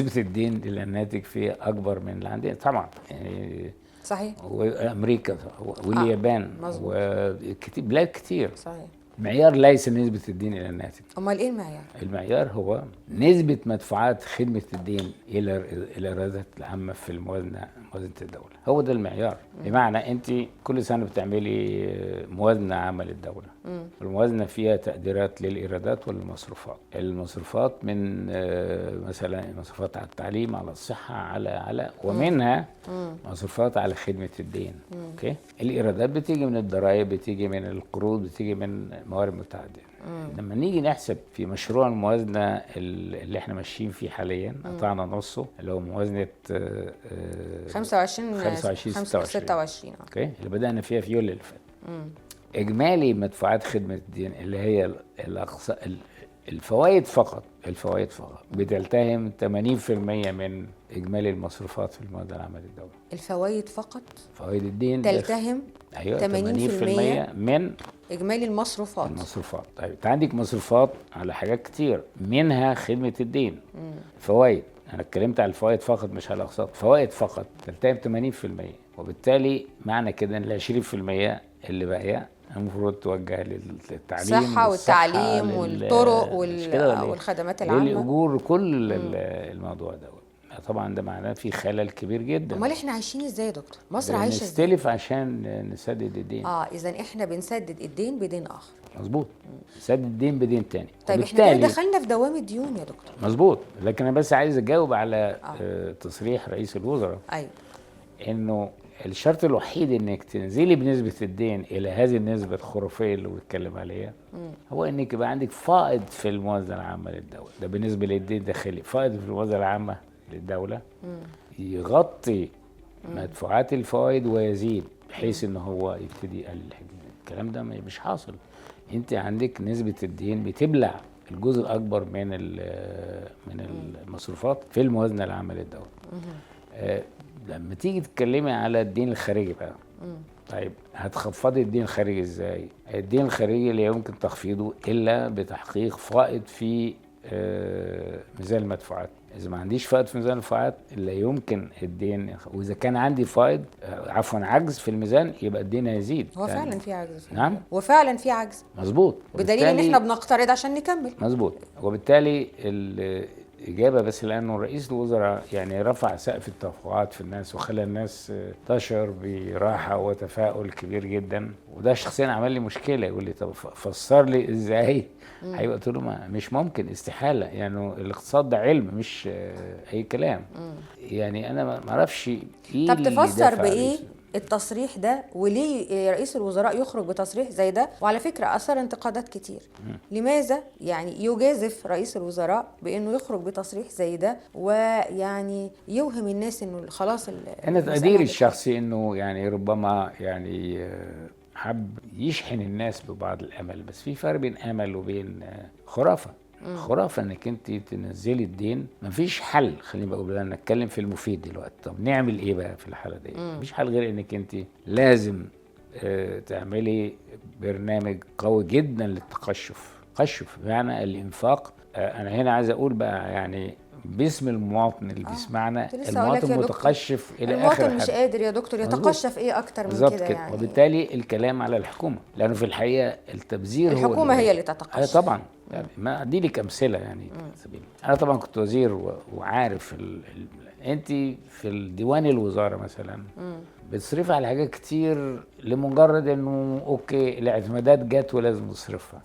نسبه الدين الى الناتج فيها اكبر من اللي عندنا طبعا يعني. صحيح. وامريكا واليابان وكتير، بلاد كتير. صحيح. معيار ليس نسبة الدين إلى الناتج. أمال إيه المعيار؟ المعيار هو نسبة مدفوعات خدمة الدين إلى الإيرادات العامة في الموازنة، موازنة الدولة، هو ده المعيار. بمعنى أنت كل سنة بتعملي موازنة عامة للدولة. الموازنة فيها تقديرات للإيرادات والمصروفات. المصروفات من مثلا مصروفات على التعليم، على الصحة، على ومنها مصروفات على خدمة الدين. okay؟ الإيرادات بتيجي من الضرائب، بتيجي من القروض، بتيجي من موارد متعددة. لما نيجي نحسب في مشروع الموازنة اللي احنا ماشيين فيه حاليا، قطعنا نصه، اللي هو موازنة 25 25 26. okay، اللي بدأنا فيها في يوليو اللي فات. اجمالي مدفوعات خدمة الدين اللي هي الاقصى الفوائد فقط، الفوائد فقط بتلتهم 80% من اجمالي المصروفات في الموازنة العامة للدولة. الفوائد فقط؟ فوائد الدين تلتهم ايوه 80% 80% من اجمالي المصروفات. المصروفات. طيب انت عندك مصروفات على حاجات كتير، منها خدمة الدين. فوائد، انا اتكلمت على الفوائد فقط مش على الاقساط، فوائد فقط تلتهم 80%، وبالتالي معنى كده ان ال 20% اللي باقية المفروض توجه للتعليم، الصحة والتعليم والطرق والخدمات العامة، للأجور، كل الموضوع ده. طبعا ده معناه في خلل كبير جدا. امال احنا عايشين ازاي يا دكتور؟ مصر عايشه ازاي؟ بنستلف عشان نسدد الدين. اذا احنا بنسدد الدين بدين اخر. مظبوط، نسدد الدين بدين تاني. طيب احنا كده دخلنا في دوامه ديون يا دكتور. مظبوط، لكن انا بس عايز اجاوب على تصريح رئيس الوزراء. ايوه، انه الشرط الوحيد انك تنزلي بنسبة الدين الى هذه النسبة الخرافية اللي بيتكلم عليها هو انك يبقى عندك فائض في الموازنة العامة للدولة. ده بالنسبة للدين الداخلي، فائض في الموازنة العامة للدولة يغطي مدفوعات الفوائد ويزيد، بحيث ان هو يبتدي يقلل. الكلام ده مش حاصل. انت عندك نسبه الدين بتبلع الجزء الاكبر من المصروفات في الموازنة العامة للدولة. لما تيجي تتكلمي على الدين الخارجي بقى، طيب هتخفضي الدين الخارجي ازاي؟ الدين الخارجي لا يمكن تخفيضه الا بتحقيق فائض في ميزان المدفوعات. اذا ما عنديش فائض في ميزان المدفوعات لا يمكن الدين، واذا كان عندي فائض عفوا عجز في الميزان يبقى الدين هيزيد. هو فعلا في عجز. نعم، وفعلا في عجز. مظبوط، بدليل ان احنا بنقترض عشان نكمل. مظبوط، وبالتالي إجابة بس لأنه رئيس الوزراء يعني رفع سقف التوقعات في الناس وخلى الناس تشعر براحة وتفاؤل كبير جدا، وده شخصيا عمل لي مشكلة، يقول لي طب فسر لي إزاي؟ هيبقى قلت له مش ممكن، استحالة، يعني الاقتصاد ده علم مش أي كلام. يعني أنا ما أعرفش إيه. طب تفسر بإيه التصريح ده، وليه رئيس الوزراء يخرج بتصريح زي ده؟ وعلى فكرة أثر انتقادات كتير. لماذا يعني يجازف رئيس الوزراء بأنه يخرج بتصريح زي ده ويعني يوهم الناس أنه خلاص؟ أنا تقديري الشخصي أنه يعني ربما يعني حب يشحن الناس ببعض الأمل، بس في فرق بين أمل وبين خرافة. خرافة انك انت تنزلي الدين، مفيش حل. خليني بقول انا نتكلم في المفيد دلوقتي. طب نعمل ايه بقى في الحالة دي؟ مفيش حل غير انك انت لازم تعملي برنامج قوي جدا للتقشف. تقشف بمعنى الانفاق. انا هنا عايز اقول بقى يعني باسم المواطن اللي بيسمعنا، المواطن متقشف الى اخر حد. المواطن مش قادر يا دكتور يتقشف ايه اكتر من كده يعني. وبالتالي الكلام على الحكومة، لانه في الحقيقة التبذير هو الحكومة هي اللي تتقشف. طبعا يعني ما ادي لك امثلة يعني. انا طبعا كنت وزير وعارف انت في الديوان الوزارة مثلا بتصرفي على حاجات كتير لمجرد انه okay الاعتمادات جت ولازم نصرفها.